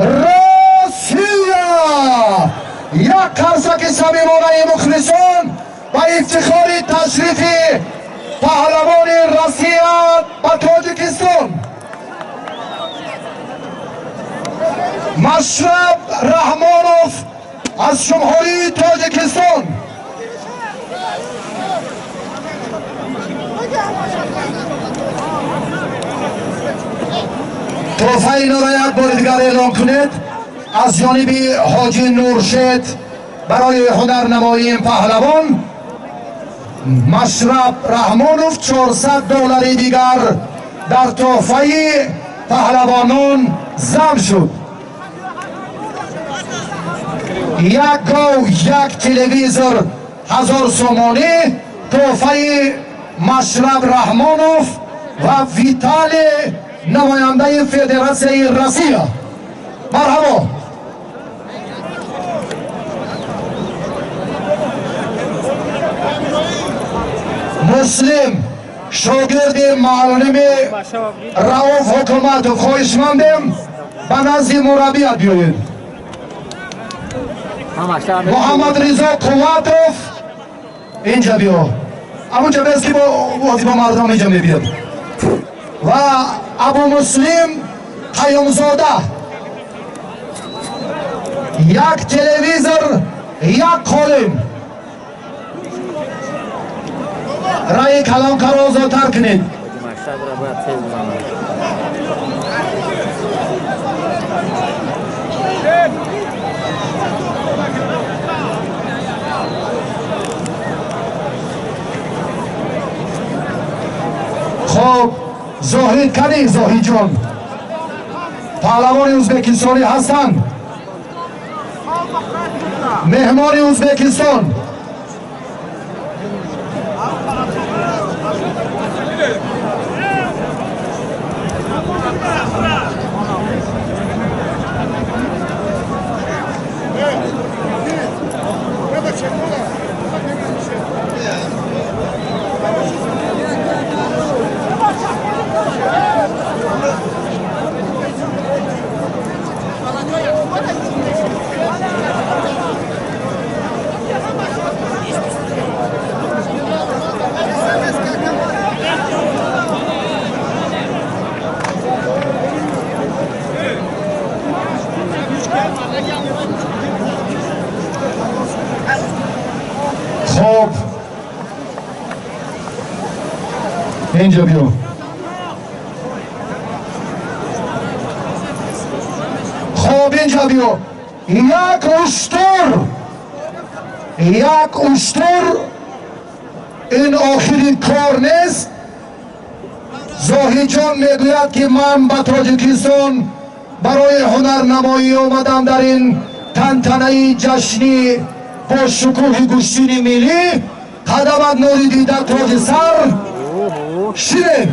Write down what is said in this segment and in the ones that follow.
Россия. Як қарсаки самимонаи мухлисон ба ифтихори ташрифи паҳлавони Россия ба Тоҷикистон. Машраб Раҳмонов аз Ҷумҳурии Тоҷикистон. Тӯҳфаи инро як бори дигар эълон кунед. Аз ҷониби ҳоҷи Нуршед барои ҳунарнамоии паҳлавон Машраб Раҳмонов $400 дигар дар тӯҳфаи паҳлавонон зам шуд. Як гов, як телевизор, 1000 сомонӣ тӯҳфаи Машраб Раҳмонов ва Витали, намояндаи Федератсияи Россия. Марҳабо. Муслим, шогирди муаллими Рауф Ҳукуматов, хоҳишмандем ба назди мураббият биёед. Муҳаммадризо Қувватов, инҷа биё. Амунҷа бес ки бо мардум инҷа мебиёд. Ва Абу Муслим Қаюмзода, як телевизор, як қолим. Раи калонкаро озодтар кунед. Хоб, Зоҳид кани, Зоҳидҷон, паҳлавони ӯзбекистонӣ ҳастанд, меҳмони Ӯзбекистон. Хоб, инҷа биё. Хоб, инҷа биё. Як уштур, як уштур. Ин охирин кор нест. Зоҳидҷон мегӯяд, ки ман ба Тоҷикистон барои ҳунарнамоӣ омадам дар ин тантанаи ҷашнӣ бо шукӯҳи гӯштини миллӣ. Қадамат нури дида, тоҷи сар. Ширем.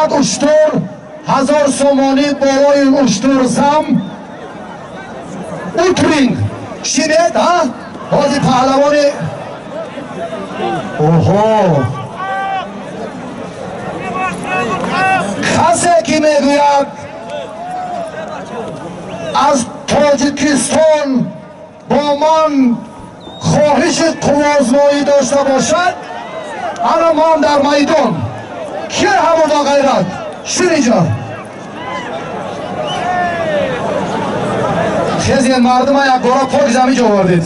Як уштур, 1000 сомонӣ болои уштур зам. Утринг шинед. Ҳа, ҳозир паҳлавони оҳо, касе ки мегӯяд аз Тоҷикистон бо ман хоҳиши қуввозмоӣ дошта бошад, ана ман дар майдон. Ки ҳамо ба ғайрат шириҷон. Хезен, мардума якбора пок замиҷ овардед.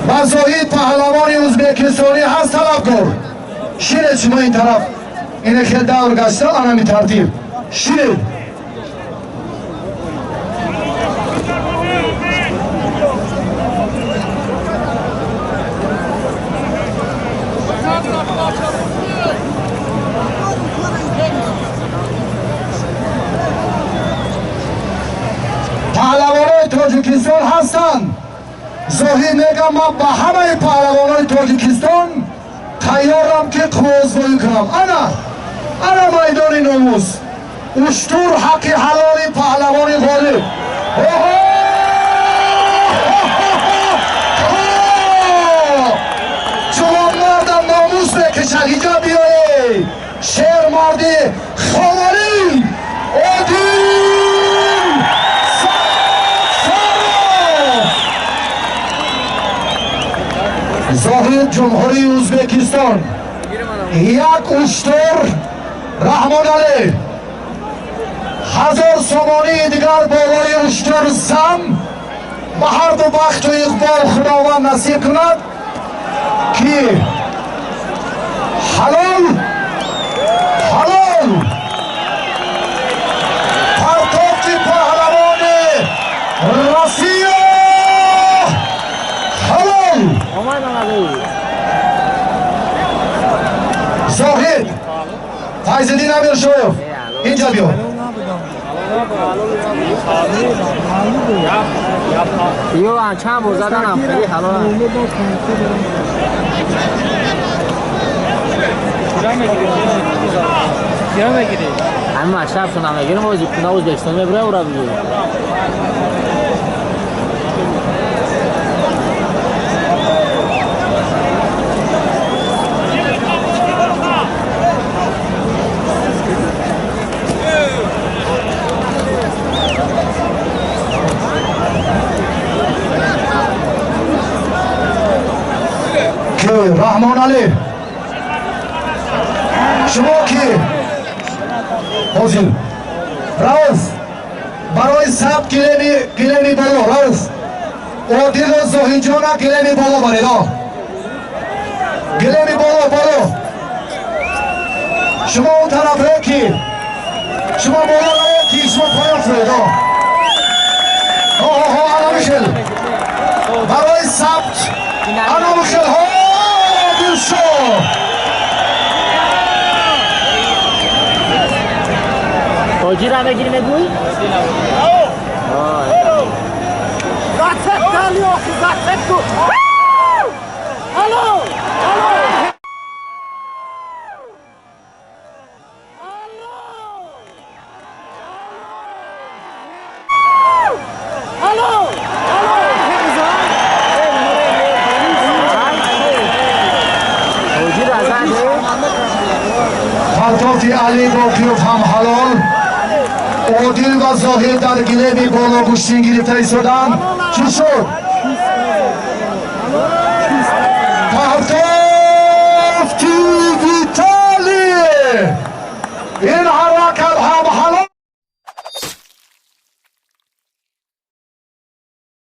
Ба Зоҳид, паҳлавони ӯзбекистонӣ ҳаст талабкор. Шинед шумо ин тараф, ине хел давр гашта, анами тартиб шинед. Тоҷикистон ҳастанд. Зоҳид мегам, ман ба ҳамаи паҳлавонои Тоҷикистон тайёрам, ки қувваозмоӣ кунам. Ана, ана майдони номус. Уштур ҳаққи ҳалоли паҳлавони ғолиб. Оҳо! Ҷавонмардам номус мекашад. Иҷо биёед. Шермарди Ховарӣ Одил Сафаров. Зоҳид, Ҷумҳурии Ӯзбекистон. Як уштур, Раҳмоналӣ, 1000 сомонии дигар болои уштур зам. Ба ҳарду бахту иқбол Худованд насиб кунад, ки ҳалол, ҳалол. Партофти паҳлавони Россия ҳалол. Зоҳид, Файзиддин Амиршоев, инҷа биё. Ё чанд бор заданам, хеле ҳалол. Кира мегирӣ? Ҳамин мактаб шунам мегирим, ози куна Ӯзбекистон мебурам, ура бигир. Ки, Раҳмоналӣ, шумо ки ҳозир? Рауф, барои сабт гилеми, гилеми боло. Рауф, Одилу Зоҳидҷона гилеми боло баред. Гилеми боло, боло. Шумо он тарафе ки шумо боло равед, ки шумо поён фуред. Оҳо, ана мишел барои сабт, ана мишел. Ҳо, Одилшоҳ. Тоҷира мегирӣ, мегӯй? Зацеп дали, охи, зацеп ку. Алло! Алло! Алло! Алло! Тоҷира заде? Партофти Али Боқиёв ҳам ҳалол. Одил ва Зоҳид дар гилеми боло гӯштин гирифта истоданд. Чӣ шуд? Партофти